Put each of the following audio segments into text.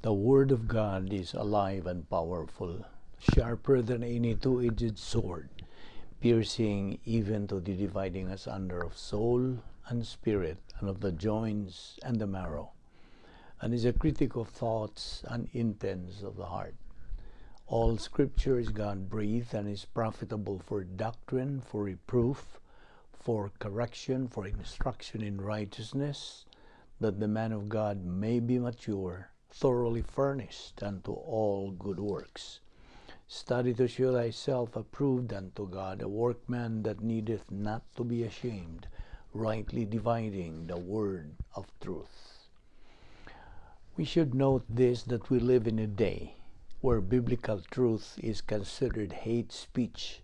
The Word of God is alive and powerful, sharper than any two-edged sword, piercing even to the dividing asunder of soul and spirit, and of the joints and the marrow, and is a critic of thoughts and intents of the heart. All Scripture is God-breathed and is profitable for doctrine, for reproof, for correction, for instruction in righteousness, that the man of God may be mature, thoroughly furnished unto all good works. Study to show thyself approved unto God, a workman that needeth not to be ashamed, rightly dividing the word of truth. We should note this, that we live in a day where biblical truth is considered hate speech,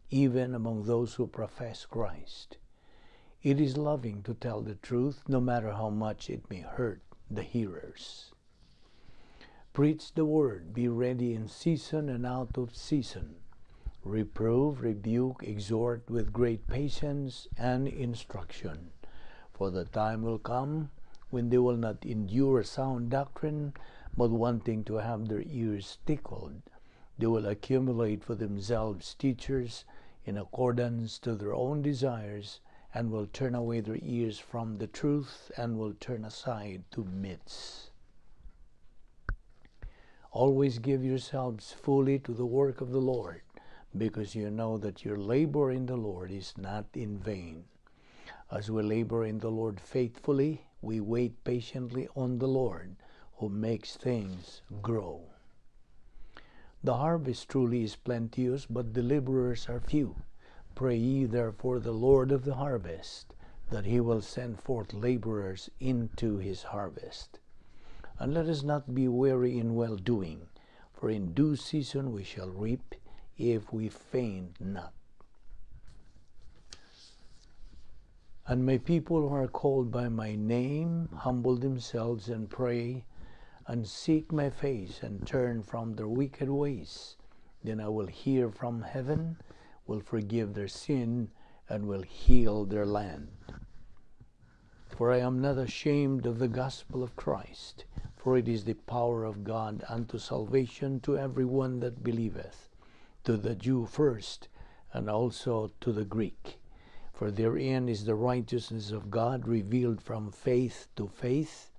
even among those who profess Christ. It is loving to tell the truth, no matter how much it may hurt the hearers. Preach the word, be ready in season and out of season. Reprove, rebuke, exhort with great patience and instruction. For the time will come when they will not endure sound doctrine, but wanting to have their ears tickled, they will accumulate for themselves teachers in accordance to their own desires, and will turn away their ears from the truth and will turn aside to myths. Always give yourselves fully to the work of the Lord, because you know that your labor in the Lord is not in vain. As we labor in the Lord faithfully, we wait patiently on the Lord, who makes things grow. The harvest truly is plenteous, but the laborers are few. Pray ye therefore the Lord of the harvest, that he will send forth laborers into his harvest. And let us not be weary in well-doing, for in due season we shall reap if we faint not. And my people who are called by my name humble themselves and pray, and seek my face, and turn from their wicked ways, then I will hear from heaven, will forgive their sin, and will heal their land. For I am not ashamed of the gospel of Christ, for it is the power of God unto salvation to every one that believeth, to the Jew first, and also to the Greek. For therein is the righteousness of God revealed from faith to faith,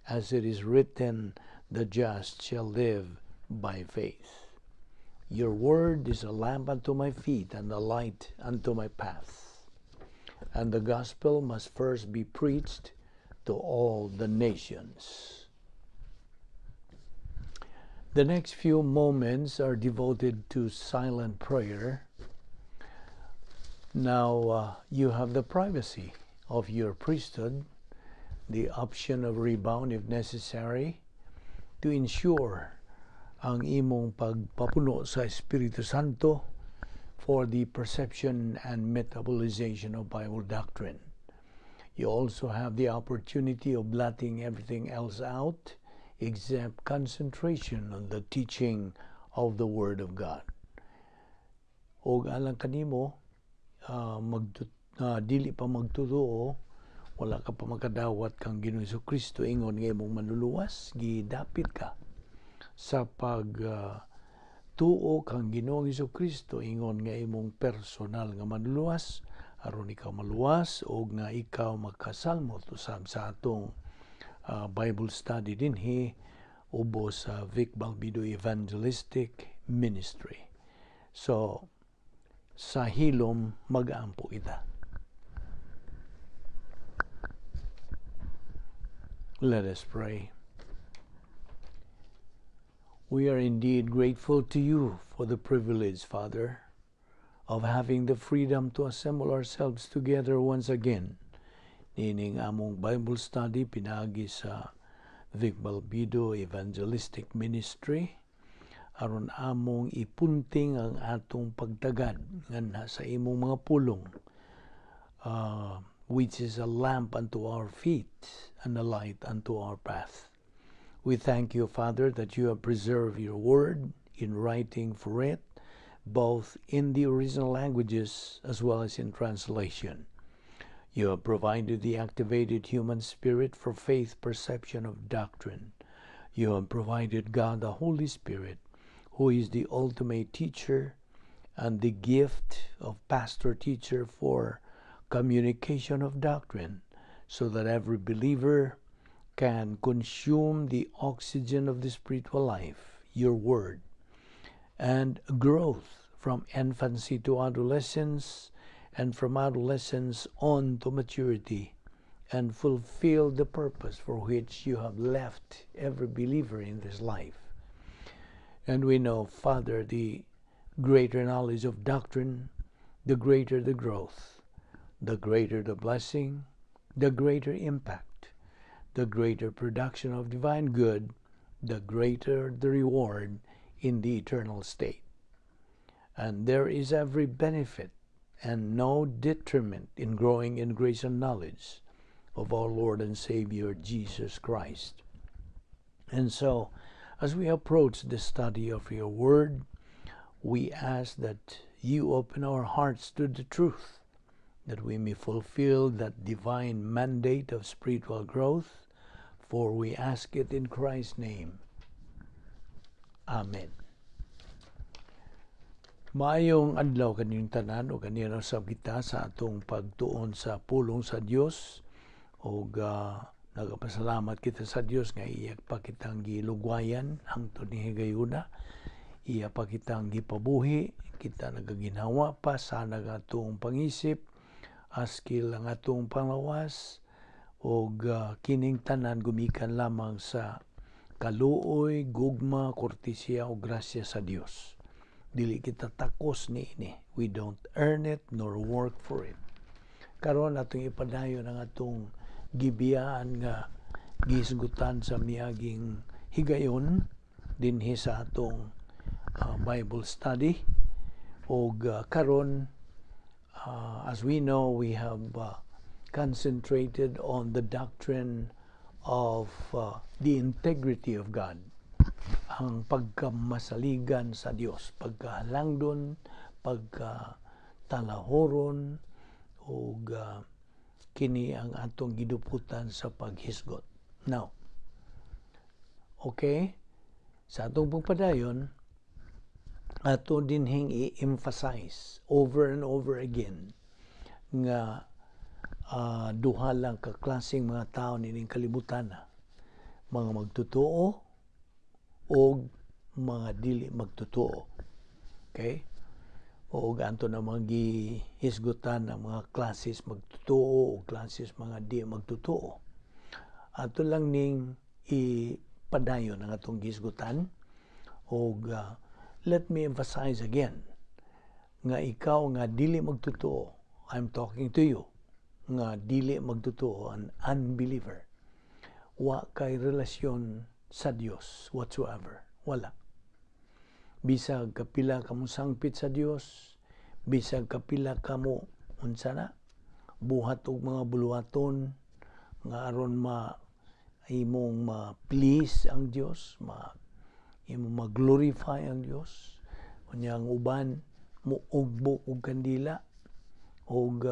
as it is written, the just shall live by faith. Your word is a lamp unto my feet and a light unto my path. And the gospel must first be preached to all the nations. The next few moments are devoted to silent prayer. Now, you have the privacy of your priesthood, the option of rebound if necessary, to ensure ang imong pagpapuno sa Espiritu Santo for the perception and metabolization of Bible doctrine. You also have the opportunity of blotting everything else out except concentration on the teaching of the Word of God. Og alang kanimo, dili pa magtotoo, wala ka pa makadawat kang Ginoong Kristo ingon nga imong manluluwas, gidapit ka sa pag tuo kang Ginoong Kristo ingon nga imong personal nga manluluwas, aron ikaw maluwas og nga ikaw makasalmot usab sa atong Bible study dinhi ubos sa Vic Balbido Evangelistic Ministry. So sa hilom mag-aampo kita. Let us pray. We are indeed grateful to you for the privilege, Father, of having the freedom to assemble ourselves together once again. Nining among Bible study pinaagi sa Vic Balbido Evangelistic Ministry, aron among ipunting ang atong pagtagad nganha sa imong mga pulong, which is a lamp unto our feet and a light unto our path. We thank you, Father, that you have preserved your word in writing for it, both in the original languages as well as in translation. You have provided the activated human spirit for faith perception of doctrine. You have provided God the Holy Spirit, who is the ultimate teacher and the gift of pastor teacher for communication of doctrine, so that every believer can consume the oxygen of the spiritual life, your word, and growth from infancy to adolescence and from adolescence on to maturity, and fulfill the purpose for which you have left every believer in this life. And we know, Father, the greater knowledge of doctrine, the greater the growth, the greater the blessing, the greater impact, the greater production of divine good, the greater the reward in the eternal state. And there is every benefit and no detriment in growing in grace and knowledge of our Lord and Savior Jesus Christ. And so, as we approach the study of your word, we ask that you open our hearts to the truth, that we may fulfill that divine mandate of spiritual growth, for we ask it in Christ's name. Amen. Maayong adlaw kaninyong tanan o kanina sab kita sa atong pagtuon sa pulong sa Dios og nagapasalamat kita sa Dios nga iya pa kitang gilugwayan hangtod ni higayuna, iya pa kitang gipabuhi. Kita nagaginhawa pa sa atong pangisip, askil ang atong panglawas, og kining tanan gumikan lamang sa kaluoy, gugma, kortesiya ug grasya sa Dios. Dili kita takos niini. We don't earn it nor work for it. Karon, atong ipadayon ang atong gibiyaan nga gisgutan sa miaging higayon dinhi sa atong Bible study. Og karon, as we know, we have concentrated on the doctrine of the integrity of God, ang pagkamasaligan sa Dios, pagkahalangdon, pagkatalahoron, ug kini ang atong giduputan sa paghisgot. Now, okay, sa atong pagpadayon, ato dinhing i-emphasize over and over again nga duha lang ka klaseng mga tao nining kalibutan: mga magtotoo o mga dili magtotoo. Okay? O ato namang gihisgutan ang mga klases magtotoo o klases mga di magtotoo. Ato lang ning ipadayon ang atong gihisgutan og let me emphasize again nga ikaw nga dili magtotoo, I'm talking to you nga dili magtotoo, an unbeliever, wa kay relasyon sa Dios whatsoever. Wala. Bisag kapila kamo sangpit sa Dios, bisag kapila kamo unsa na buhat og mga buluhaton nga aron ma imong ma-please ang Dios, ma imong ma-glorify ang Dios. Unya ang uban muugbo og kandila og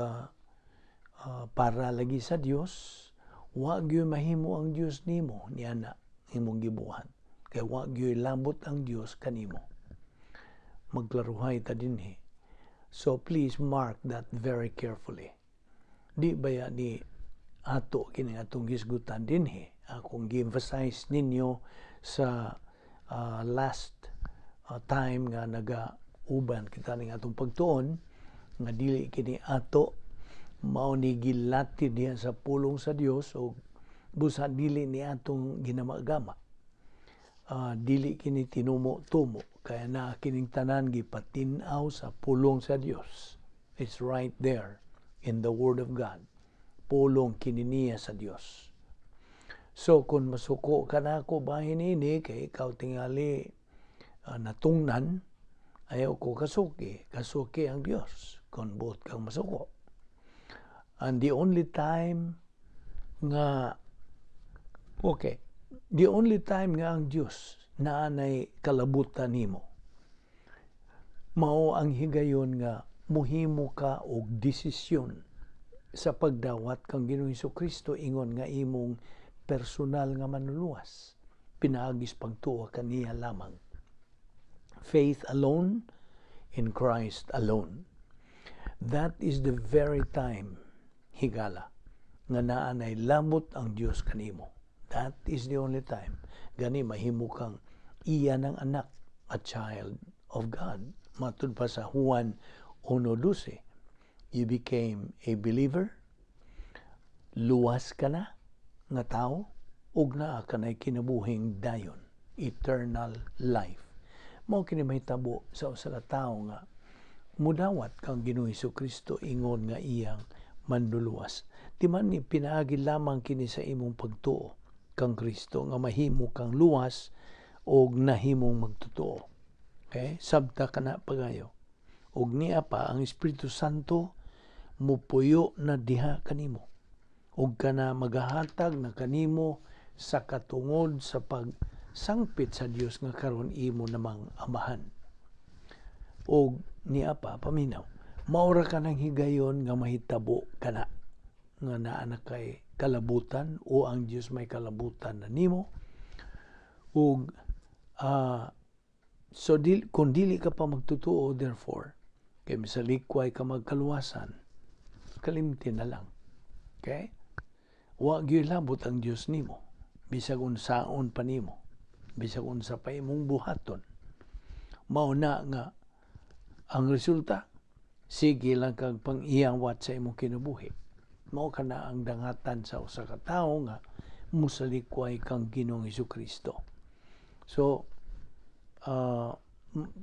para lagi sa Dios, wa gyud mahimo ang Dios nimo niana imong gibuhat. Kay wa gyud labot ang Dios kanimo. Magklaruhay ta dinhi. So please mark that very carefully. Di baya ni ato kini atong gisgutan dinhi? Akong gi-emphasize ninyo sa last time nga naga-uban kita ning atong pagtuon nga dili kini ato, mao ni gilati diha sa pulong sa Dios og busa dili ni atong ginamagama. Dili kini tinumo-tumo kaya na kining tanan gipatin-aw sa pulong sa Dios. It's right there in the Word of God. Pulong kini niya sa Dios. So kung masuko ka nako bahin ini kay ikaw tingali natungnan, ayaw ko kasuki, kasuki ang Dios kung buot kang masuko. And the only time nga, okay, the only time nga ang Dios naanay kalabutan nimo, mao ang higayon nga muhimo ka og desisyon sa pagdawat kang Ginoong Kristo ingon nga imong personal nga manluluwas. Pinaagi sa pagtuo kaniya lamang. Faith alone in Christ alone. That is the very time, higala, nga naa nay labot ang Dios kanimo. That is the only time. Gani mahimo kang iya ng anak, a child of God. Matud pa sa Juan 1:12, you became a believer, luwas ka na nga tao, ug naa ka nay kinabuhing dayon, eternal life. Mao kini mahitabo sa usa ka tawo nga mudawat kang Ginoong Kristo ingon nga iyang Manluluwas. Di man ni pinaagi lamang kini sa imong pagtuo kang Kristo nga mahimo kang luwas og nahimong magtotoo. Okay? Sabta ka na pagayo. Og niya pa ang Espiritu Santo mupuyo na diha kanimo. Og kana magahatag na kanimo sa katungod sa pagsangpit sa Dios nga karon imo namang Amahan. Og niya pa, paminaw, maura ka ng higayon nga mahitabo kana nga naa na kay kalabutan o ang Dios may kalabutan na nimo. Ug so kung dili ka pa magtotoo, therefore, kay misalikway ka magkaluwasan, kalimti na lang. Okay, wa gyud labot ang Dios nimo, bisag unsaon pa nimo, bisag unsa pa imong buhaton. Mao na nga ang resulta, sige lang kag pang-iyawat sa imong kinabuhi. Mao kana ang dangatan sa usa ka tawo nga musalikway kang Ginoong Kristo. So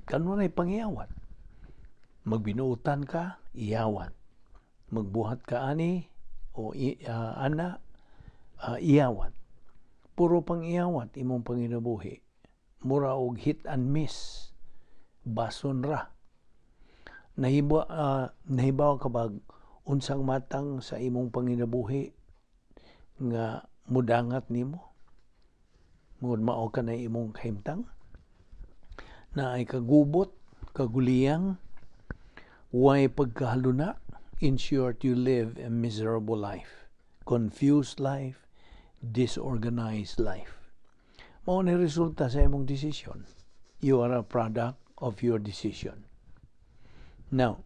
kanunay pangiyawat, magbinuutan ka, iyawat, magbuhat ka ani o ana, iyawat. Puro pang-iyawat imong panginabuhi, mura og hit and miss, bason ra. Nahibaw ka bag unsang matang sa imong panginabuhi nga mudangat nimo? Mud mao ka na imong kahimtang na ay kagubot, kaguliyang, way pagkahaluna. In short, you live a miserable life, confused life, disorganized life. Mao ni resulta sa imong desisyon. You are a product of your decision. Now,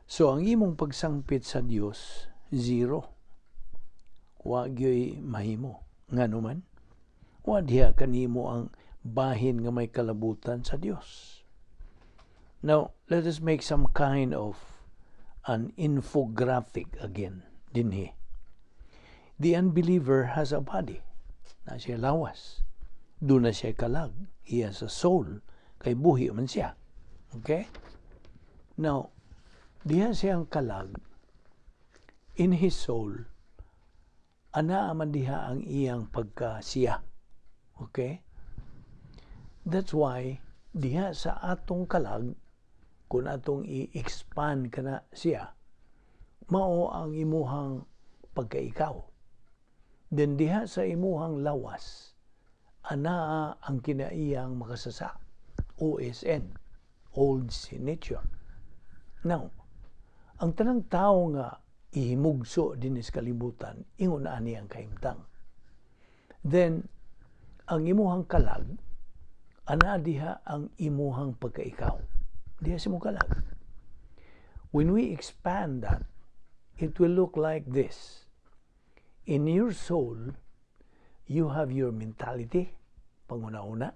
so ang imong pagsangpit sa Dios, zero. Wa gyoy mahimo. Ngano man, wa diha kanimo ang bahin nga may kalabutan sa Dios. Now, let us make some kind of an infographic again dinhi. The unbeliever has a body. Na siya lawas. Duna siya kalag. He has a soul. Kay buhi man siya. Okay? Now, diha siyang kalag, in his soul, anaa man diha ang iyang pagkasiya. Okay? That's why, diha sa atong kalag, kung atong i-expand kana siya, mao ang imuhang pagkaikaw. Then diha sa imuhang lawas, anaa ang kinaiyang makasasa. OSN, old sin nature. Now, ang tanang tao nga ihimugso din sa kalibutan, ingon ani ang kahimtang. Then, ang imuhang kalag, ana diha ang imuhang pagkaikaw. Diha sa imong kalag. When we expand that, it will look like this. In your soul, you have your mentality, panguna-una.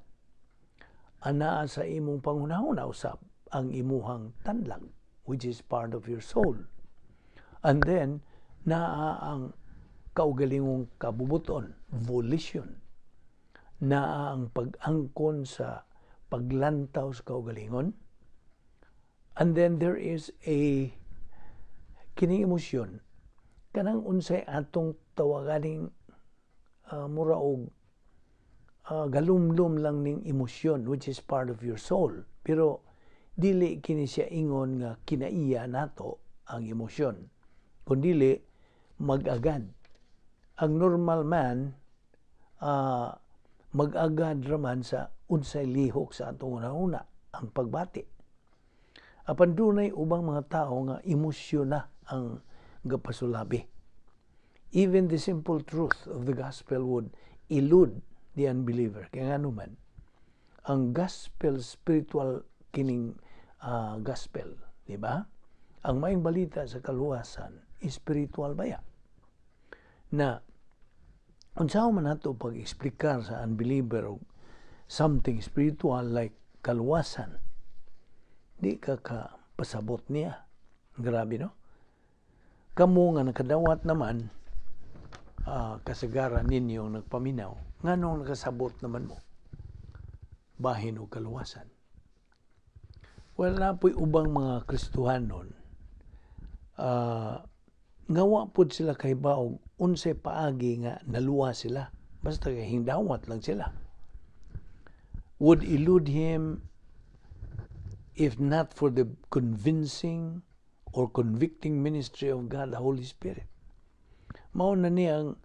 Anaa sa imong panghuna-huna usab ang imuhang tanlag, which is part of your soul. And then, naa ang kaugalingong kabubuton, volition. Naa ang pag-angkon sa paglantaw sa kaugalingon. And then there is a kining emosyon, kanang unsay atong tawaganing mura og galumlum lang ning emosyon, which is part of your soul, pero dili kini siya ingon nga kinaiya nato ang emosyon, kundili mag-agad. Ang normal man, mag-agad raman sa unsay lihok sa atong una ang pagbati. Apan dunay ubang mga tao nga emosyon na ang gapasulabi. Even the simple truth of the gospel would elude the unbeliever. Kaya nga naman, ang gospel, spiritual kining gospel, di ba? Ang maayong balita sa kaluwasan, spiritual baya? Na unsa man nato pag-eksplikar sa unbeliever og something spiritual like kaluwasan, di ka ka pasabot niya. Grabe, no? Kamo nga nakadawat naman, kasagaran ninyong nagpaminaw, nganong nakasabot naman mo bahin og kaluwasan? Well, naa po'y ubang mga Kristohanon, nga wa pod sila kahibaw unsay paagi nga naluwas sila. Basta kay hingdawat lang sila. Would elude him if not for the convincing or convicting ministry of God, the Holy Spirit. Mao na niyang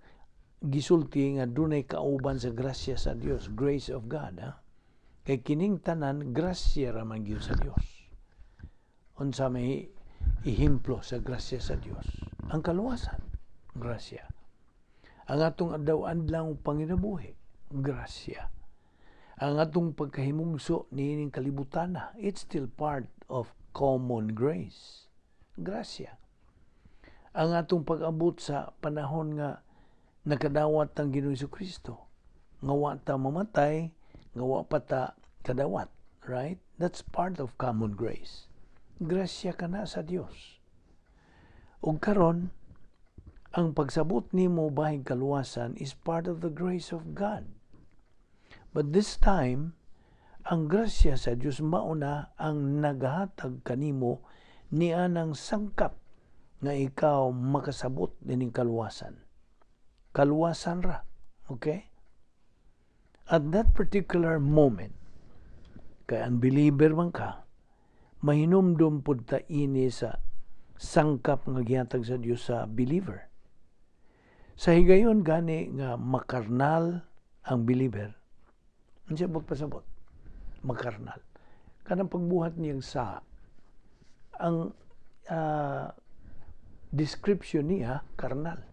gisulti nga dunay kauban sa grasya sa Dios, grace of God. Ha? Kay kining tanan, grasya ra man gyud sa Dios. Unsa may ehemplo sa grasya sa Dios? Ang kaluwasan, grasya. Ang atong adlaw-adlaw panginabuhi, grasya. Ang atong pagkahimugso niining kalibutana, it's still part of common grace. Grasya. Ang atong pag-abot sa panahon nga nakadawat ang Ginoong Kristo, nga wa ta mamatay, nga wa pa ta kadawat, right? That's part of common grace. Grasya kana sa Dios. Ug karon, ang pagsabot nimo bahig kaluwasan is part of the grace of God. But this time, ang grasya sa Dios mao na ang naghatag kanimo nianang sangkap nga ikaw makasabot nining kaluwasan. Kaluwasan ra. Okay? At that particular moment, kay unbeliever man ka, mahinumdum pud ta ini sa sangkap nga gihatag sa Dios sa believer. Sa higayon gani nga makarnal ang believer, unsa pasabot? Makarnal. Kanang pagbuhat niyang sa ang description niya, karnal.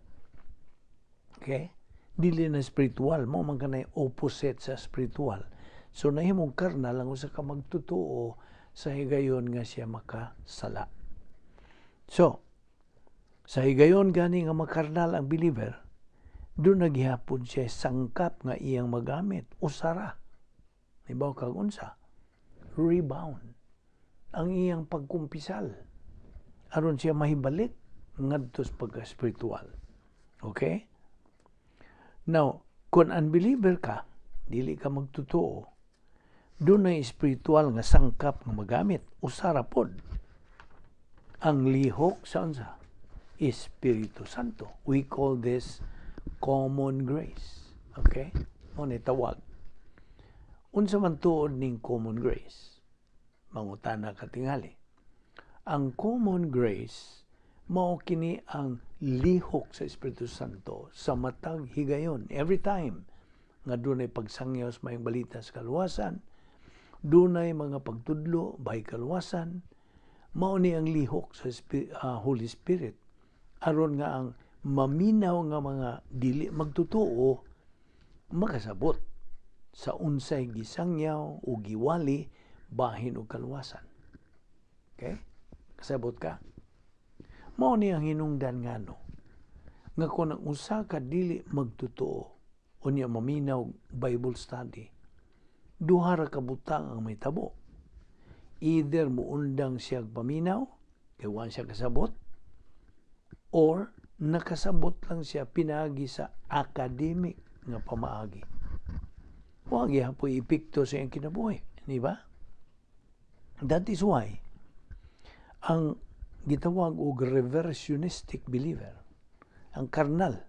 Okay? Dili na spiritual mo man, kanay opposite sa spiritual. So nahimong karnal ang usa ka magtotoo sa higayon nga siya makasala. So, sa higayon gani nga makarnal ang believer, duna gihapon siya sangkap nga iyang magamit. Usara. Ibaw kag unsa? Rebound. Ang iyang pagkumpisal. Aron siya mahibalik ngadto sa pagka-spiritual. Okay? Now, kung unbeliever ka, dili ka magtotoo, dunay spiritual nga sangkap nga magamit. Usara pod. Ang lihok sa unsa? Espiritu Santo. We call this common grace. Okay? Mao ni tawag. Unsa man tuod ning common grace? Mangutana ka tingali. Ang common grace mao kini ang lihok sa Espiritu Santo sa matag higayon, every time nga dunay pagsangyaw sa maayong balita sa kaluwasan, dunay mga pagtudlo by kaluwasan, mao ni ang lihok sa Holy Spirit aron nga ang maminaw nga mga dili magtotoo makasabot sa unsay gisangyaw o giwali bahin og kaluwasan. Okay? Kasabot ka? Mao ni ang hinungdan ngano nga kung ang usa ka dili magtotoo unya maminaw Bible study, duha ra ka butang ang mahitabo. Either muundang siya paminaw kay wa siya kasabot, or nakasabot lang siya pinaagi sa academic nga pamaagi. Wa gyapon epekto sa iyang kinabuhi, di ba? That is why ang gitawag og reversionistic believer, ang karnal.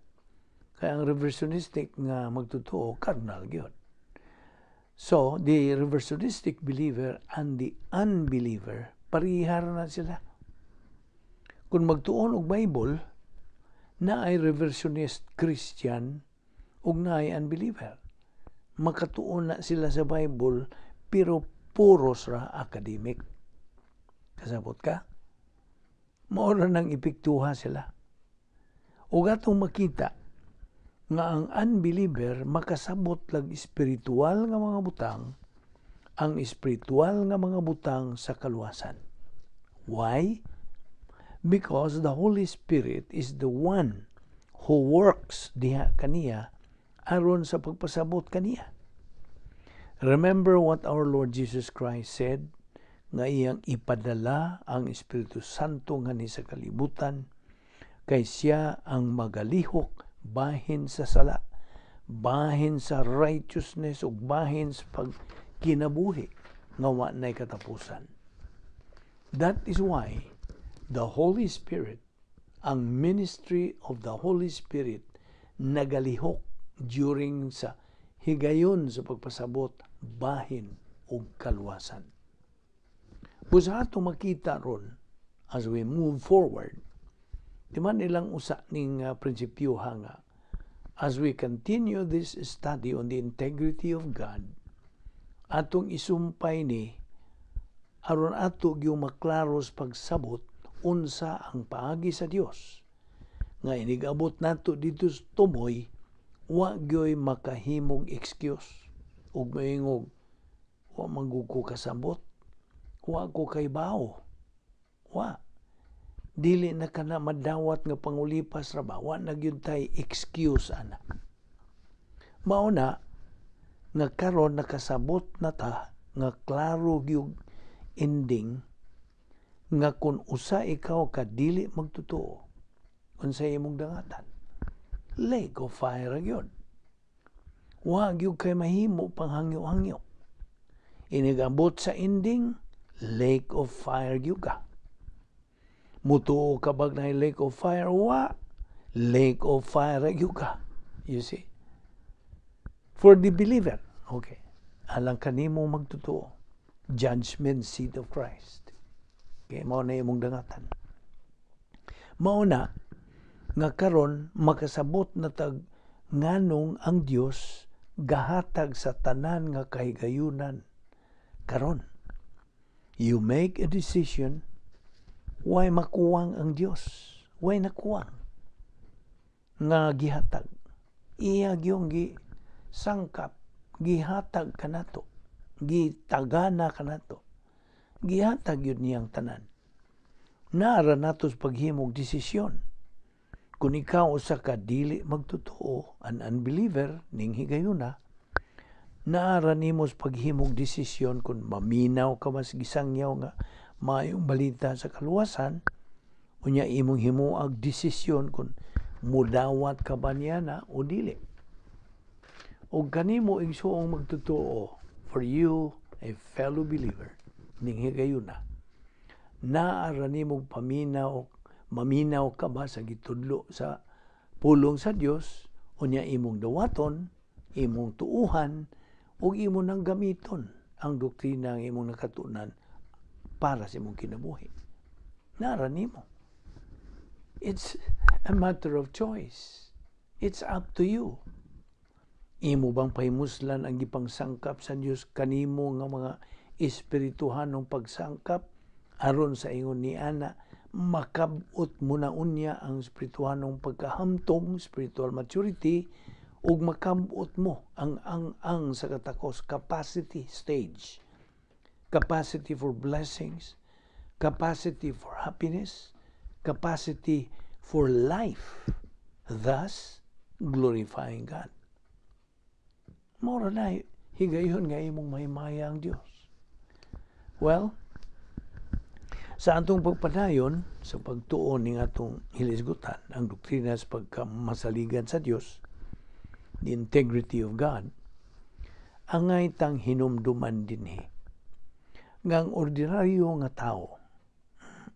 Kaya ang reversionistic nga magtotoo, karnal gyud. So, the reversionistic believer and the unbeliever, parehara na sila. Kung magtuon og Bible, naay reversionist Christian ug naay unbeliever. Makatuon na sila sa Bible, pero puros ra academic. Kasabot ka? Mao ra nang epektuha sila. Ug atong makita Nga ang unbeliever makasabot lag espiritual nga mga butang, ang espiritual nga mga butang sa kaluwasan. Why? Because the Holy Spirit is the one who works diha kaniya aron sa pagpasabot kaniya. Remember what our Lord Jesus Christ said, nga iyang ipadala ang Espiritu Santo nganhi sa kalibutan kay siya ang magalihok bahin sa sala, bahin sa righteousness ug bahin sa pagkinabuhi nga wa nay katapusan. That is why the Holy Spirit, ang ministry of the Holy Spirit, nagalihok during sa higayon sa pagpasabot bahin og kaluwasan. Busa ato makita ron as we move forward, di man ilang usa ning prinsipyo nga as we continue this study on the integrity of God, atong isumpay ni aron ato gyud maklaro sa pagsabot unsa ang paagi sa Dios nga inigabot nato dito sa tumoy, wa gyoy makahimog excuse ug moingog, "Wa man ko kasabot, wa ko kaybawo." Wa, dili na kana madawat nga pangulipas ra ba. Wa na gyud tay excuse ana. Mao na nga karon nakasabot na ta nga klaro gyud ending nga kung usa ikaw ka dili magtotoo, unsay imong dangatan? Lake of fire gyud. Wa gyud kay mahimo pang hangyo-hangyo. Inigabot sa ending, lake of fire gyud ka. Mutuo ka bag na lake of fire? Wa. Lake of fire gyud ka. You see? For the believer, okay. Alang kanimo magtotoo, judgment seat of Christ. Okay, mao na imong dangatan. Mao na nga karon makasabot na tag nganong ang Dios gahatag sa tanan nga kahigayunan karon. You make a decision, why makuwang ang Dios? Why nakuwang nga gihatag? Iya gyung gi sangkap, gihatag kanato, gitagana kanato. Gihatag yun niyang tanan. Naara nato sa paghimog desisyon. Kung ikaw usa ka dili magtotoo, an unbeliever ning higayuna, naara nimo sa paghimog desisyon kung maminaw ka mas gisangyaw nga maayong balita sa kaluwasan, unya imong himuag desisyon kung mudawat ka ba niya na o dili. O kanimo igsuong magtotoo, for you, a fellow believer, ning higayuna, naara nimong paminaw, maminaw ka ba sa gitudlo sa pulong sa Dios, unya imong dawaton, imong tuuhan, ug imo nang gamiton ang doktrina ang imong nakatunan para sa imong kinabuhi. Nara nimo. It's a matter of choice. It's up to you. Imo bang pahimuslan ang gipangsangkap sa Dios kanimo nga mga espirituhanong pagsangkap aron sa ingon ni ana makabot mo na unya ang espirituhanong pagkahamtong, spiritual maturity, ug makabot mo ang sa katakos, capacity stage, capacity for blessings, capacity for happiness, capacity for life, thus glorifying God? Mora na higayon nga imong mahimaya ang Dios. Well, sa atong pagpadayon sa pagtuon ning atong hilisgutan, ang doktrina sa pagkamasaligan sa Dios, the integrity of God, angay tang hinumduman dinhi nga ang ordinaryo nga tao,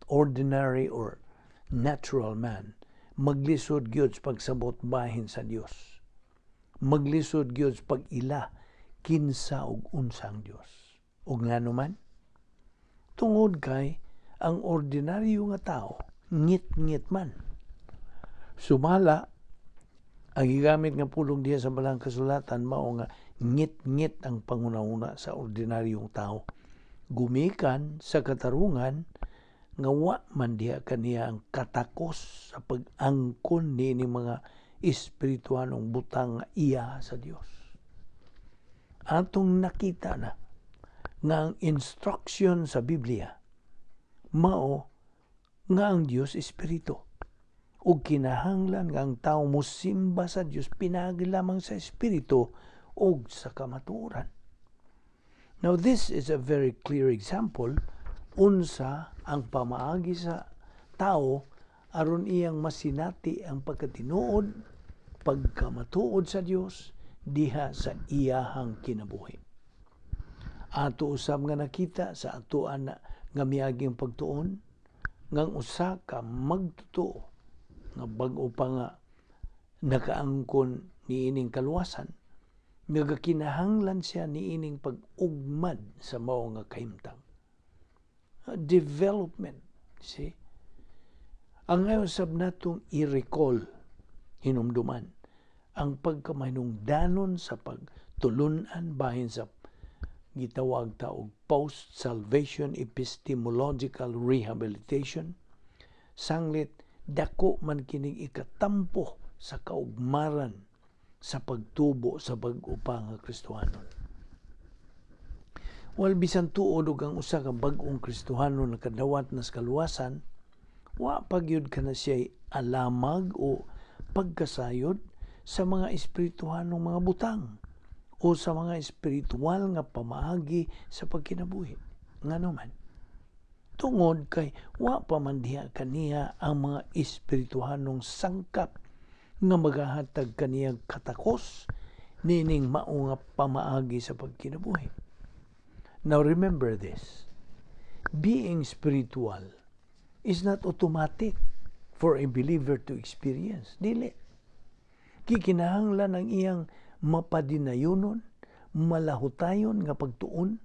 ordinary or natural man, maglisod gyud sa pagsabot bahin sa Dios, maglisod gyud sa pag-ila kinsa ug unsa ang Dios. Ug ngano man? Tungod kay ang ordinaryo nga tao ngit-ngit man. Sumala ang gigamit nga pulong diha sa Balang Kasulatan, mao nga ngit-ngit ang panguna-una sa ordinaryong tao gumikan sa katarungan nga wa man diha kaniya ang katakos sa pag-angkon ni mga Espiritualong butang nga iya sa Dios. Atong nakita na nga ang instruction sa Biblia mao nga ang Dios espiritu ug kinahanglan nga ang tao mosimba sa Dios pinaagi lamang sa espiritu ug sa kamatuoran. Now, this is a very clear example unsa ang pamaagi sa tao aron iyang masinati ang pagkatinuod, pagkamatuod sa Dios diha sa iyahang kinabuhi. Ato usab nga nakita sa atoan na nga miaging pagtuon ngang usa ka magtotoo nga bag-o pa nga nakaangkon niining kaluwasan, nagakinahanglan siya niining pag-ugmad sa mao nga kahimtang. Development, see? Ang ngayon sab natong i-recall, hinumduman, ang pagkamahinungdanon sa pagtulunan bahin sa gitawag ta og post-salvation epistemological rehabilitation, sanglit dako man kining ikatampo sa kaugmaran sa pagtubo sa bag-o pa nga Kristohanon. While bisan tuod og ang usa ka bag-ong Kristohanon nakadawat na sa kaluwasan, wa pa gyud kana siya alamag o pagkasayod sa mga espirituhanong mga butang o sa mga espiritual nga pamaagi sa pagkinabuhi. Ngano man? Tungod kay wa pa man diha kaniya ang mga espirituhanong sangkap nga magahatag kaniya katakos nining mao nga pamaagi sa pagkinabuhi. Now, remember this. Being spiritual is not automatic for a believer to experience. Dili. Kikinahanglan ang iyang mapadinayonon, malahutayon nga pagtuon,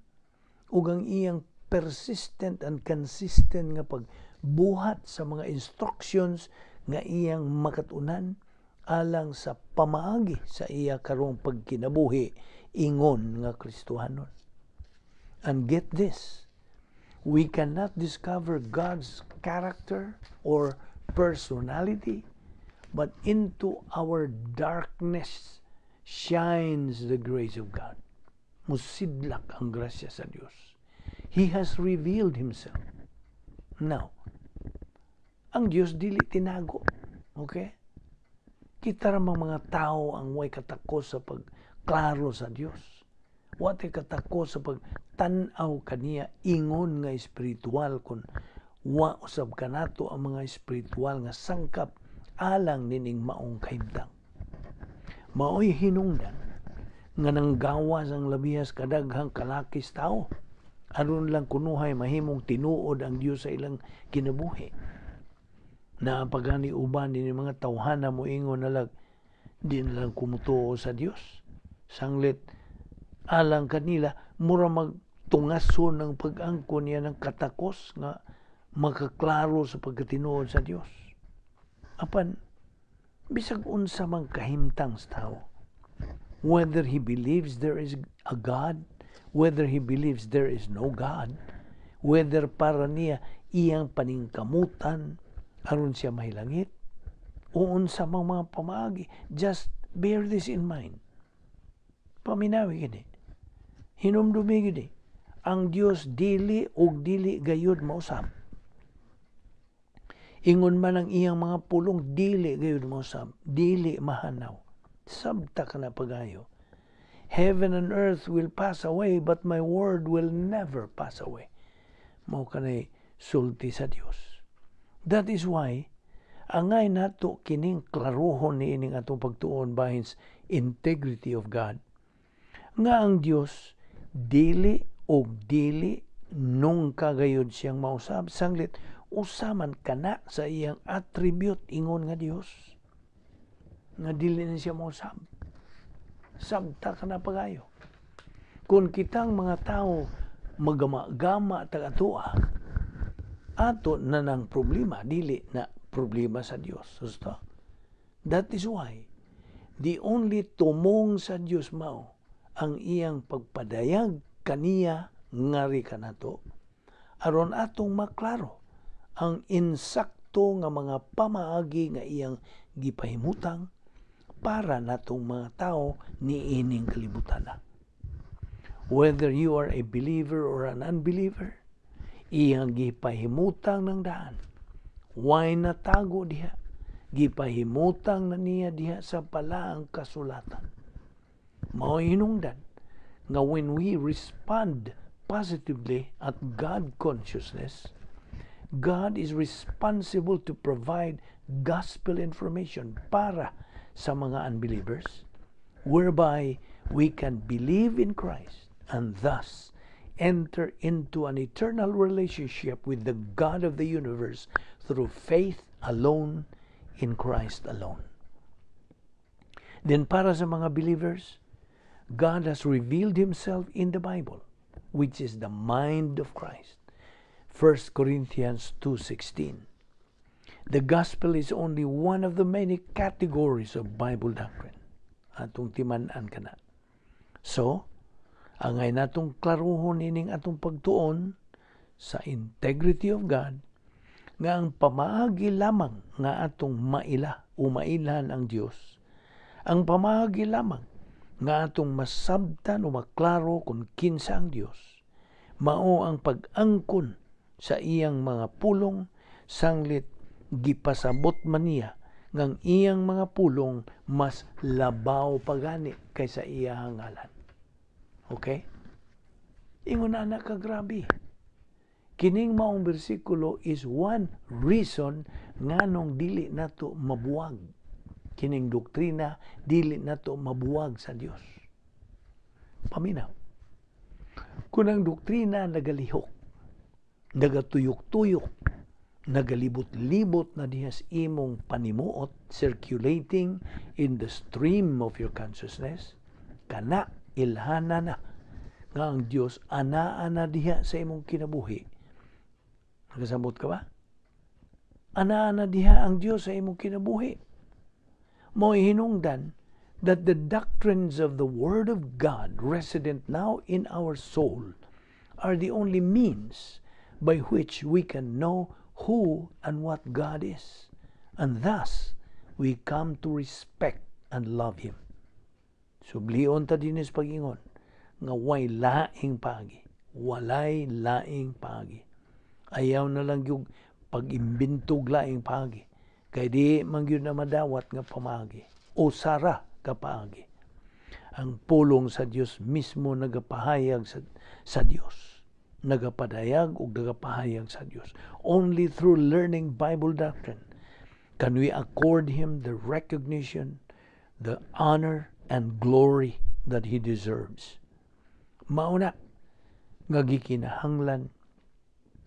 ug ang iyang persistent and consistent nga pagbuhat sa mga instructions nga iyang makatunan alang sa pamaagi sa iya karong pagkinabuhi ingon nga Kristohanon. And get this, we cannot discover God's character or personality, but into our darkness shines the grace of God. Musidlak ang grasya sa Dios. He has revealed Himself. Now, ang Dios dili tinago. Okay? Kita ra mga tao ang way katakos sa pagklaro sa Dios. Wa tay katakos sa pagtan-aw kaniya ingon nga espiritual kun wa usab kanato ang mga espiritual nga sangkap alang nining maong kahimtang. Maoy hinungdan nga nanggawas ang labihas kadaghang kalakis tao aron lang kunuhay mahimong tinuod ang Dios sa ilang kinabuhi. Naa pa gani uban din mga tawhana moingon na lang, "Di na lang ko mutuo sa Dios." Sanglit alang kanila mura magtungason ang pag-angkon niya ng katakos nga makaklaro sa pagkatinuod sa Dios. Apan bisag unsa man kahimtang sa tao, whether he believes there is a God, whether he believes there is no God, whether para niya iyang paningkamutan aron siya mahilangit, o unsa mang mga pamaagi, just bear this in mind. Paminawi gini. Hinumdumi gini. Ang Dios dili og dili gayud mausab. Ingon man ang iyang mga pulong, dili gayud mausab, dili mahanaw. Sabta ka na pagayo. "Heaven and earth will pass away, but my word will never pass away." Mao kanay sulti sa Dios. That is why angay nato kining klarohon ni ining atong pagtuon bahin sa integrity of God. Nga ang Dios dili og dili nungka gayud siyang mausab, sanglit usa man kana sa iyang attribute ingon nga Dios nga dili na siya mausab. Sabta ka na pagayo. Kung kitang mga tao magama-gama tag atoa, ato na ng problema, dili na problema sa Dios. Gusto? That is why the only tumong sa Dios mao ang iyang pagpadayag kaniya ngari kanato aron atong maklaro ang insakto nga mga pamaagi nga iyang gipahimutang. Para natong mga tao niining kalibutan na. Whether you are a believer or an unbeliever, iyang gipahimutang ng daan. Way natago diha? Gipahimutang na niya diha sa balaang kasulatan. Mao hinungdan nga when we respond positively at God consciousness, God is responsible to provide gospel information para sa mga unbelievers, whereby we can believe in Christ and thus enter into an eternal relationship with the God of the universe through faith alone in Christ alone. Then para sa mga believers, God has revealed Himself in the Bible, which is the mind of Christ. 1 Corinthians 2:16. The gospel is only one of the many categories of Bible doctrine. Atong timan-an kana. So, angay natong klaruhon ining atong pagtuon sa integrity of God nga ang pamaagi lamang nga atong maila o mailhan ang Dios, ang pamaagi lamang nga atong masabtan o maklaro kung kinsa ang Dios, mao ang pag-angkon sa iyang mga pulong, sanglit gipasabot man niya ngang iyang mga pulong mas labaw pagani kaysa iyang ngalan. Okay? Ingon na kagrabe. Kining maong bersikulo is one reason nganong dili nato mabuwag. Kining doktrina, dili nato mabuwag sa Dios. Paminaw. Kung ang doktrina nagalihok, nagatuyok-tuyok, nagalibot-libot na diha sa imong panimuot, circulating in the stream of your consciousness, kana ilhana na nga ang Dios anaa na diha sa imong kinabuhi. Nakasamot ka ba? Anaa na diha ang Dios sa imong kinabuhi. Mo'y hinungdan that the doctrines of the Word of God resident now in our soul are the only means by which we can know who and what God is. And thus, we come to respect and love Him. Sublion ta dinis pag-ingon nga way laing paagi. Walay laing paagi. Ayaw na lang yung pag-imbintog laing paagi. Kay di man gyud na madawat nga pamaagi. O sara ka paagi. Ang pulong sa Dios mismo nagapahayag sa Dios. Nagapadayag ug nagapahayag sa Dios. Only through learning Bible doctrine can we accord Him the recognition, the honor, and glory that He deserves. Mauna nga gikinahanglan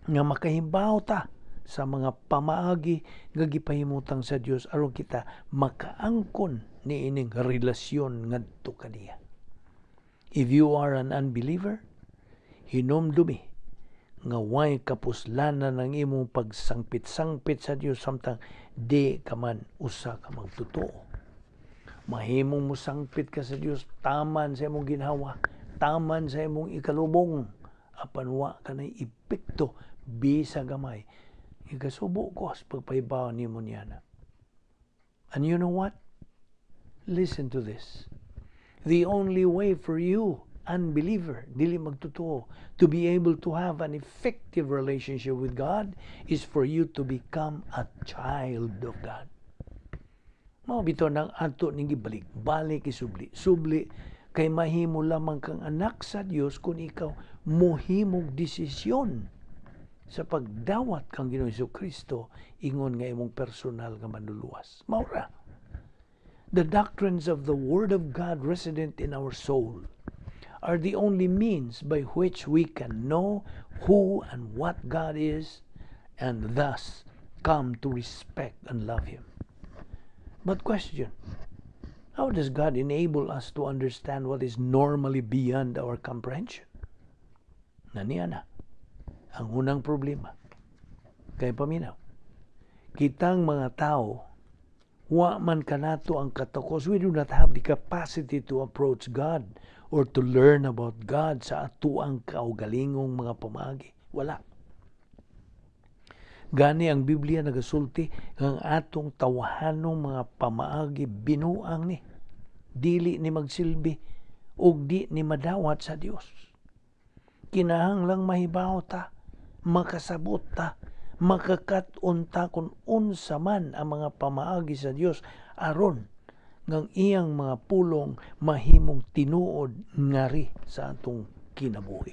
nga makahibaw ta sa mga pamaagi nga gipahimutang sa Dios aron kita makaangkon niining relasyon ngadto kaniya. If you are an unbeliever, hinumdumi nga way kapuslanan ang imong pagsangpit-sangpit sa Dios samtang di ka man usa ka magtotoo. Mahimong musangpit ka sa Dios taman sa imong ginhawa, taman sa imong ikalubong, apan wa kanay epekto bisa gamay. Ikasubo ko sa pagpahibaw nimo niya na. And you know what? Listen to this. The only way for you, unbeliever, dili magtotoo, to be able to have an effective relationship with God is for you to become a child of God. Mao bitaw nang ato ning gibalik, balik isubli. Subli kay mahimo lamang kang anak sa Dios kung ikaw mohimog desisyon sa pagdawat kang Ginoong Kristo ingon nga imong personal nga manluluwas. Mao ra. The doctrines of the Word of God resident in our soul are the only means by which we can know who and what God is and thus come to respect and love Him. But question, how does God enable us to understand what is normally beyond our comprehension? Naniya na ang unang problema. Kay paminaw, kitang mga tao, wa man kanato ang katakos. We do not have the capacity to approach God or to learn about God sa atuang kaugalingong mga pamaagi. Wala. Gani ang Biblia nagasulti ang atong tawahanong mga pamaagi binuang ni. Dili ni magsilbi ug di ni madawat sa Dios. Kinahanglang mahibaw ta, makasabot ta, makakat-on ta kung unsa man ang mga pamaagi sa Dios aron ngang iyang mga pulong mahimong tinuod ngari sa atong kinabuhi.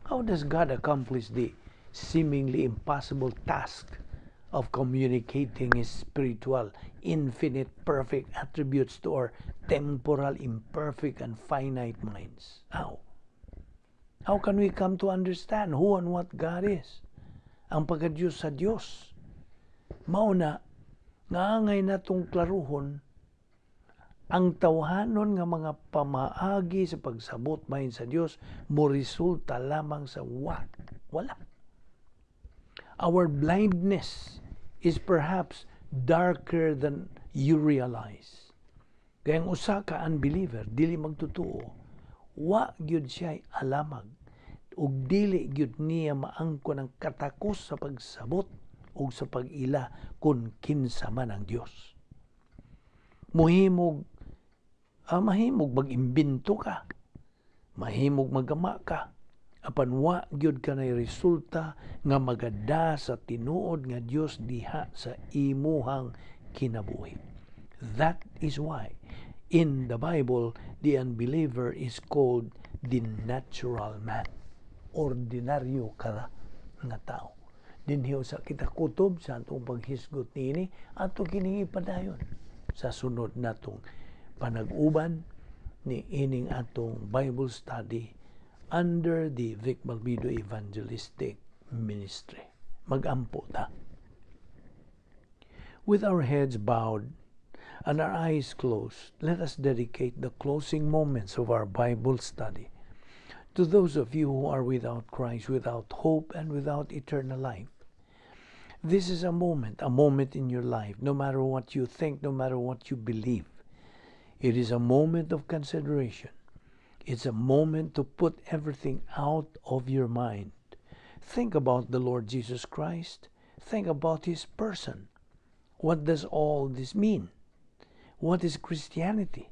How does God accomplish the seemingly impossible task of communicating His spiritual, infinite, perfect attributes to our temporal, imperfect, and finite minds? How? How can we come to understand who and what God is? Ang pagka-Diyos sa Diyos. Mao na, nga angay natong klaruhon ang tawhanon nga mga pamaagi sa pagsabot mahin sa Dios mo resulta lamang sa what? Wala. Our blindness is perhaps darker than you realize. Kaya ang usa ka unbeliever, dili magtutuo, wa gyud siya alamag ug dili gyud niya maangkon ang katakos sa pagsabot ug sa pag-ila kung kinsa man ang Dios. Mahimog mag-imbento ka, mahimog magama ka, apan wa gyud ka nay resulta nga magada sa tinuod nga Dios diha sa imuhang kinabuhi. That is why in the Bible the unbeliever is called the natural man. Ordinaryo ka nga tao. Dinhi sa kita kutob sa atong paghisgot niini, ato kining ipadayon sa sunod natong panag-uban ni ining atong Bible study under the Vic Balbido Evangelistic Ministry. Magampo ta. With our heads bowed and our eyes closed, let us dedicate the closing moments of our Bible study to those of you who are without Christ, without hope, and without eternal life. This is a moment in your life, no matter what you think, no matter what you believe. It is a moment of consideration. It's a moment to put everything out of your mind. Think about the Lord Jesus Christ. Think about His person. What does all this mean? What is Christianity?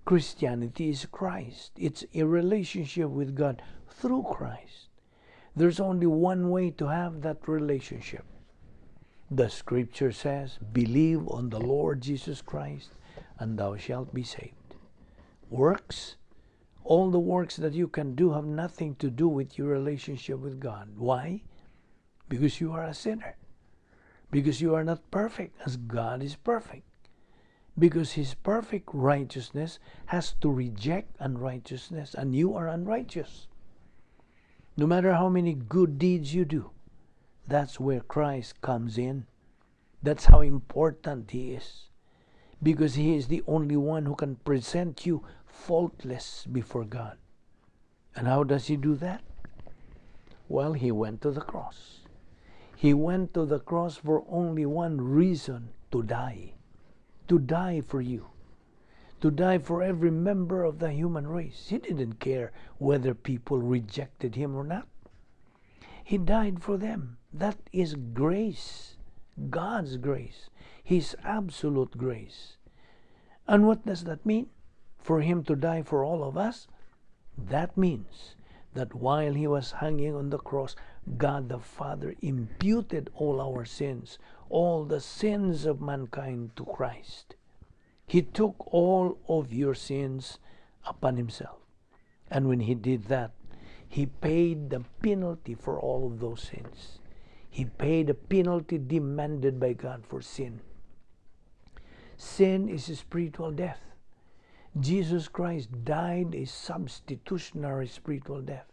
Christianity is Christ. It's a relationship with God through Christ. There's only one way to have that relationship. The scripture says, "Believe on the Lord Jesus Christ, and thou shalt be saved." Works, all the works that you can do have nothing to do with your relationship with God. Why? Because you are a sinner. Because you are not perfect as God is perfect. Because His perfect righteousness has to reject unrighteousness, and you are unrighteous. No matter how many good deeds you do, that's where Christ comes in. That's how important He is. Because He is the only one who can present you faultless before God. And how does He do that? Well, He went to the cross. He went to the cross for only one reason: to die. To die for you. To die for every member of the human race. He didn't care whether people rejected Him or not. He died for them. That is grace. God's grace. His absolute grace. And what does that mean? For Him to die for all of us? That means that while He was hanging on the cross, God the Father imputed all our sins, all the sins of mankind, to Christ. He took all of your sins upon Himself. And when He did that, He paid the penalty for all of those sins. He paid the penalty demanded by God for sin. Sin is a spiritual death. Jesus Christ died a substitutionary spiritual death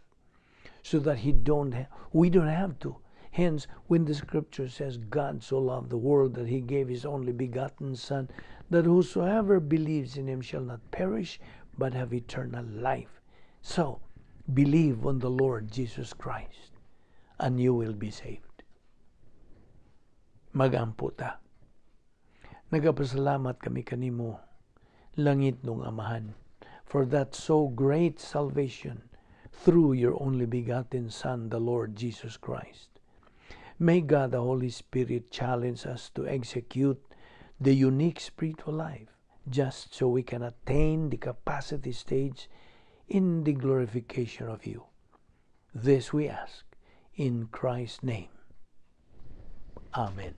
so that he don't we don't have to. Hence, when the scripture says, "God so loved the world that He gave His only begotten Son, that whosoever believes in Him shall not perish but have eternal life." So, believe on the Lord Jesus Christ and you will be saved. Magampo ta. Nagapasalamat kami kanimo, langitnong Amahan, for that so great salvation through your only begotten Son, the Lord Jesus Christ. May God the Holy Spirit challenge us to execute the unique spiritual life Just so we can attain the capacity stage in the glorification of you. This we ask in Christ's name. Amen.